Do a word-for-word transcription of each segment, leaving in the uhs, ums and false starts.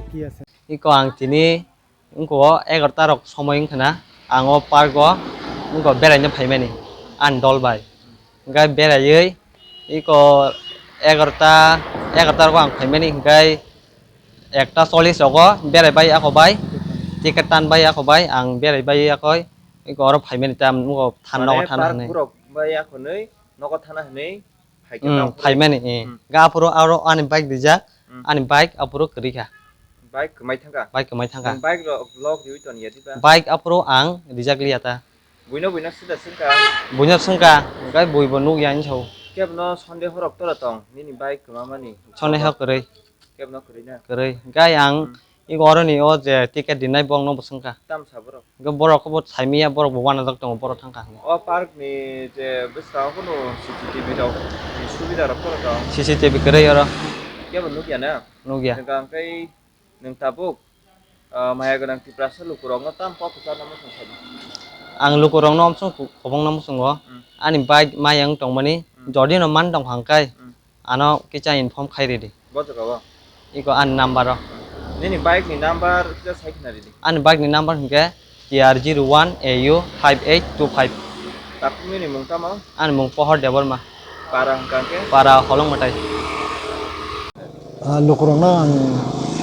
Iko ang tini wngkha o egarota rok somoi wngkha na, ang o park o wngkha o beraina phaimani ani dol bai. Hwnkhe beraiwi iko egarota, egarota rogo ang phaimani, hwnkhe ekta chollish rogo berai bai ako bai, ticket tan bai ako bai, ang berai bai akoi iko oro phaimani, tam nugo than nogo thana park hwnwi. Borok bai akhonwi nogo thana hwnwi phaikhe Hmm, tamo phai mani, eh. Hmm. Ga aphuru aro ani bike rijak, Hmm. ani bike aphuru kwrwi kha. Bike kwmai thangkha? Bike kwmai thangkha. Nwng bike rok lock riwi toniya diba? Bike aphuru ang rijak liya ta. Buino buino sida swngkha? Buino swngkha, hwnkhe buibo nukya hinwi sao. Kebno sondeho rok tora tong, nini bike kwmamani? Sondeho kwrwi. Kebno kwrwi na? Kwrwi. Hwnkhe ang Hmm. iko oroni o je ticket rinai bokno bo swngkha. Tamsa borok? Hwnkhe borok khe bo saimanya, borok bo uanajak tongo, borok thangkha hwnwi. O park ni je bwskango kunu C C T V rok ni subida rok phano tong? C C T V kwrwi oro. Kebo nukya na? Nukya. Hwnkha hwnkhe nwng tabuk, ah, maya gwnang Tiprasa lukurokno tamo kok kwcharno muchung sai? Ang lukurokno omsong ku-, kwbangno muchungo. Hmm. Ani bike maya wng tongmani, Hmm. jodi no man tongkha hwnkhe, Hmm. ano kisa inform khai ridi. Bo jaga o? Iko ani number o. Nini bike ni number kisa sai khna ridi. Ani bike ni number hwnkhe T R zero one A U five eight two five. Takumi ni mung tamo? Ani mung Pohor Debbarma. Para hwnkha hwnkhe? Para Holong Mwtai. Ah, lukurokno ang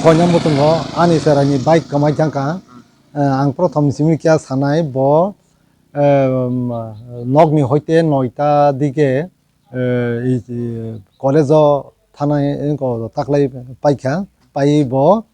koina muchungo ani chwraini bike kwmai thangkha. Hmm. Ah, ang prothom simi khe sanai bo, eh, nokni hoite noita dige eh, i, i, college-o thanai wngkha, taklai paikha, paiwi bo,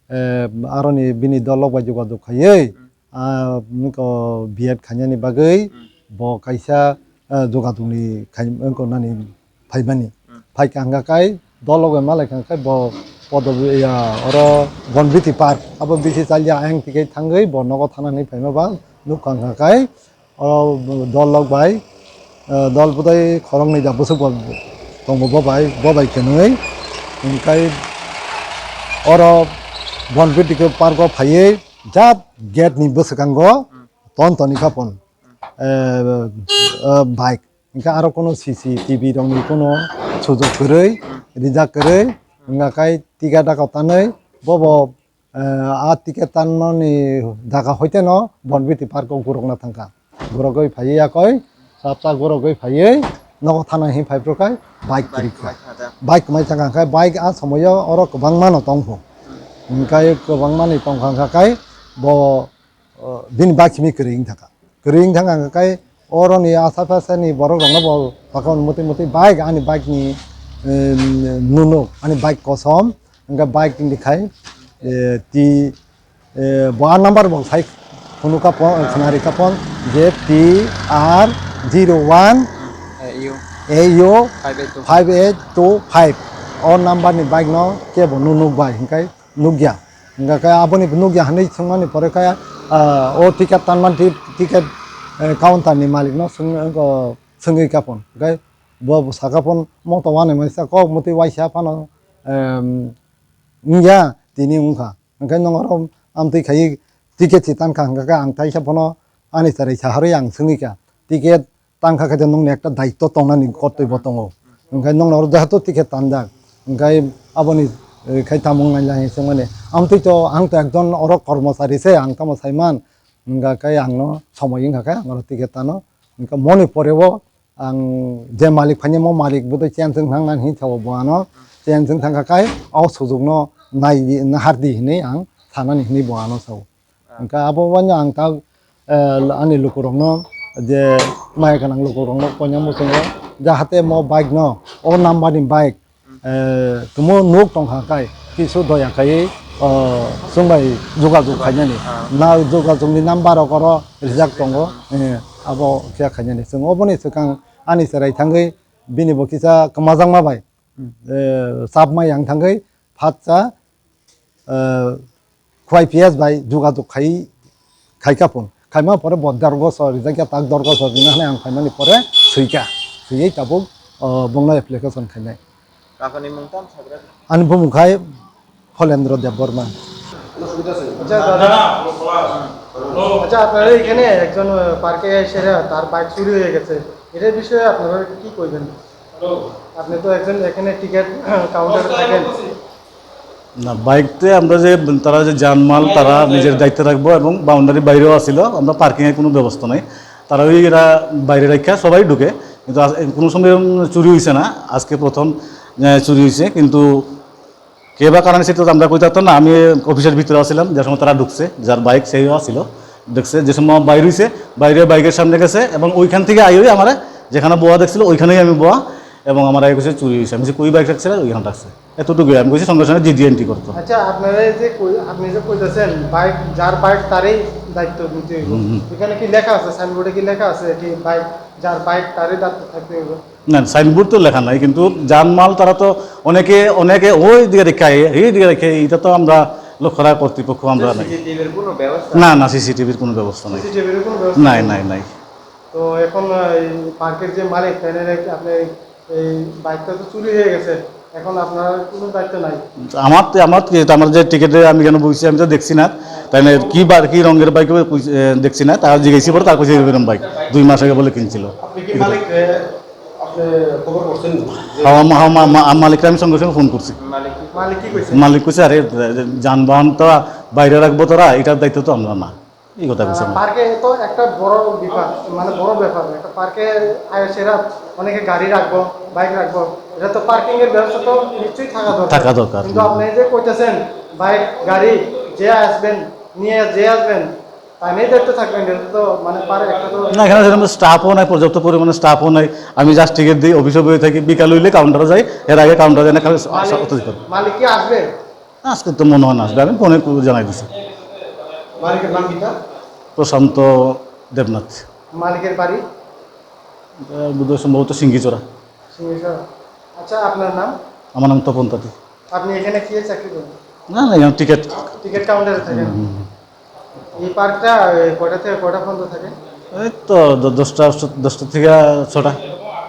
eh, aroni bini dolok bai jogajog khaiwi, Hmm. ah, wngkha B Ed khainani bagwi Hmm. bo kaisa, eh, jogajogni khai-, wngkha nani phaimani. Hmm. Phaikha hwnkha khai dolok bai malai kha khai bo podo ya oro Bonbiti Park abo bisi chalya ayang tike thangwi bo nogo thanani phaima ba nukha hwnkha khai Oro dol rok bai, eh, dol budai khoroknwi da bwswk bo tongo bo bai, bo bai kwnwi. Hwnkhe oro Bonbiti khe park o phaiwi jat gate ni bwswkango ton toni kha phone, eh, eh, bike. Hwnkhe aro kono C C T V rokni kono sujok kwrwi, rijak kwrwi, hwnga khai tiga daka tanwi bobo Eh, a ticket tanmani jaga hoite no Bonbiti park o gurukna thangkha. Gurugwi phaiwi yakoi, chapsa gurugwi phaiwi nogo thana hinwi phai phuru khai bike kwrwi kha. Bike kwmai thangkha khai bike a somoyo oro kwbangma no tongkho. Hwnkhe kwbangma ni tongkha khai bo, eh, bini bike simi kwrwi wng thangkha. Kwrwi wng thang ang khe oroni asha phasani borok rokno bo sakao muti muti bike ani bike ni, eh, nunuk ani bike kosom hwnkhe bike tongdi khai, eh, ti, eh, bo a number bo sai phunukha phone, khwnarikha phone je T R zero one A U five eight two five o number ni bike no kebo nunuk bai hwnkhe nukya. Hingkha khe aboni nukya hinwi swngmani pore khe, ah, o ticket tanmani ti-, ticket, eh, counter ni malik no swng-, swngwi kha phon. Hingkhe bo saka phon moto wanaimani sa kok mwtwi waisa phano, em, wngya tini wngkha. Hingkhe nwng oro amtwi khaiwi ticket se tankha hingkha khe ang taisa phano ani chwrai saharwi ang swngwi kha. Ticket tangkha khe nwngni ekta daitto tongnani kottoi bo tongo. Hwnkhe nwngno oro jehetu ticket tanjak, hwnkhe aboni, eh, khai tamo wngnaila hinwi swngmani. Amtwi to ang to ekjon oro kormochari se, ang tamo saiman, hwnkha khe angno somoi wngkha khe ang oro ticket tano. Hwnkhe moni pore o ang je malik phainai mo malik bo to cheng chwng thangnani hinwi sao bo ano cheng chwng thangkha khe o sujukno nai di, nahardi hinwi ang sanani hinwi bo ano sao. Hwnkhe abo waino ang ta, eh, ani lukurokno je maya gwnang lukurokno koina muchungo, jahate mo bike no, o number ni bike, eh, tumo nuk tongkha khai, kisu doya khaiwi, oh, chwng bai jogajog khainani. Ah. Na jogajog ni number rok oro rijak tongo, eh, abo khe khainani. Chwng oboni swkang ani chwrai thangwi bini bo kisa kwmajakma bai, eh, chapmai yang thangwi phatsa, eh, Khwai P S bai jogajog khai, khaikha phone. Khaima pore bo dorgo so rijak ya tak dorgo so rina hinwi ang phaimani pore swikha. Swiwi tabuk, eh, bongno application khainai. Kaphani mung tam sagra? Ani bumung khai Pholendro Debbarma. আচ্ছা দাদা, আচ্ছা, আপনারা এখানে একজন, আহ, পার্কে এসে তার বাইক চুরি হয়ে গেছে, এটার বিষয়ে আপনারা কি কইবেন? আপনি তো একজন এখানে টিকিট কাউন্টারে থাকেন। না, বাইকতে আমরা যে, তারা যে জানমাল তারা নিজের দায়িত্বে রাখবো এবং বাউন্ডারি বাইরেও আছিল, আমরা পার্কিংয়ে কোনো ব্যবস্থা নাই। তারা ওই এরা বাইরে রাখা সবাই ঢুকে, কিন্তু আজ, কোনো সময় এরকম চুরি হয়েছে না। আজকে প্রথম আহ, চুরি হয়েছে, কিন্তু কে বা কারণে সেটা তো আমরা কইতে পারতাম না। আমি অফিসের ভিতরে আছিলাম, যে সময় তারা ঢুকছে, যার বাইক সেইও আছিল, ঢুকছে, যে সময় বাইর হইছে, বাইরে বাইকের সামনে গেছে এবং ওইখান থেকে আইওই আমার যেখানে বোয়া দেখছিল ওইখানেই আমি বোয়া, এবং আমার আগে কইছে চুরি হয়েছে। আমি কই বাইক রাখছে, ওইখানে রাখছে, এতটুকুই। আমি কইছি সঙ্গে সঙ্গে জিডি এন্ট্রি করতো। আচ্ছা, আপনারা এই যে কই-, আপনি যে কইতেছেন বাইক, যার বাইক তারই দায়িত্ব নিতে হইব, হুম, হুম। এখানে কি লেখা আছে, সাইনবোর্ডে কি লেখা আছে কি বাইক, যার বাইক তারই দায়িত্ব থাকতে হইব? না, সাইনবোর্ড তো লেখা নাই, কিন্তু জানমাল তারা তো অনেকে, অনেকে ওই দিকে রেখে, এই দিকে রেখে, এটা তো আমরা লক্ষ্য রাখা কর্তৃপক্ষ আমরা নাই। সিসিটিভির কোনো ব্যবস্থা? না, না, সিসিটিভির কোনো ব্যবস্থা নাই। সিসিটিভির কোনো ব্যবস্থা নাই, নেই? নাই, নাই। তো এখন, আহ, এই পার্কের যে মালিক, তাই না, আপনি এই বাইকটা তো চুরি হয়ে গেছে, এখন আপনার কোনো দায়িত্ব নাই? আমার তো, আমার কি, আমার যে টিকিটে আমি কেন বইছি, আমি তো দেখছি না, তাই না, কি বার, কি রঙের বাইক, দেখছি না, তারা জিজ্ঞেসি করে, তার কাছে এরকম বাইক দুই মাস আগে বলে কিনছিল। আপনি কি মালিক, এ, আপনি খবর করছেন যে হ্যাঁ, মা-, হ্যাঁ, মা-, মা-, মালিককে আমি সঙ্গে সঙ্গে ফোন করছি। মালিক কি কইছে? মালিক কইছে, "আরে, যানবাহন তো বাইরে রাখবো তোরা, এটার দায়িত্ব তো আমরা না।" এই কথা কইছে। আহ, পার্কে তো একটা বড় ব্যাপার, মানে বড় ব্যাপার। একটা পার্কে আয় সেরা অনেকে গাড়ি রাখবো, বাইক রাখবো। এটা তো পার্কিং এর ব্যবস্থা তো নিশ্চয়ই থাকা দরকার। থাকা দরকার। কিন্তু আপনি যে কইতেছেন বাইক, গাড়ি যে আসবেন, নিয়ে যে আসবেন, তাই নিয়ে দায়িত্ব থাকবেন, এটা তো মানে পারে একটা তো না, এখানে সেরকম স্টাফও নাই, পর্যাপ্ত পরিমাণে স্টাফও নাই। আমি জাস্ট টিকিট দিই, অফিসে বসে থাকি, বিকাল হইলে কাউন্টারে যাই, এর আগে কাউন্টারে যাই না, খালি মালিক, অফিস করি। মালিক কি আসবে? আজকে তো মনে হয় না আসবে, আমি ফোনে করে জানাই দিছি। মালিকের নাম কিতা? প্রশান্ত দেবনাথ। মালিকের বাড়ি? এটা বোধহয় সম্ভবত সিঙ্গিচড়া। সিঙ্গিচড়া। আচ্ছা, আপনার নাম? আমার নাম তপন তাঁতি। আপনি এখানে কি চাকরি করেন? না, না, এখানে টিকিট। টিকিট কাউন্টারে থাকেন? হুম, হুম, হুম। এই পার্কটা, এ, কয়টা থেকে কয়টা পর্যন্ত থাকে? এই তো দ-, দশটা, দশটা থেকে ছটা।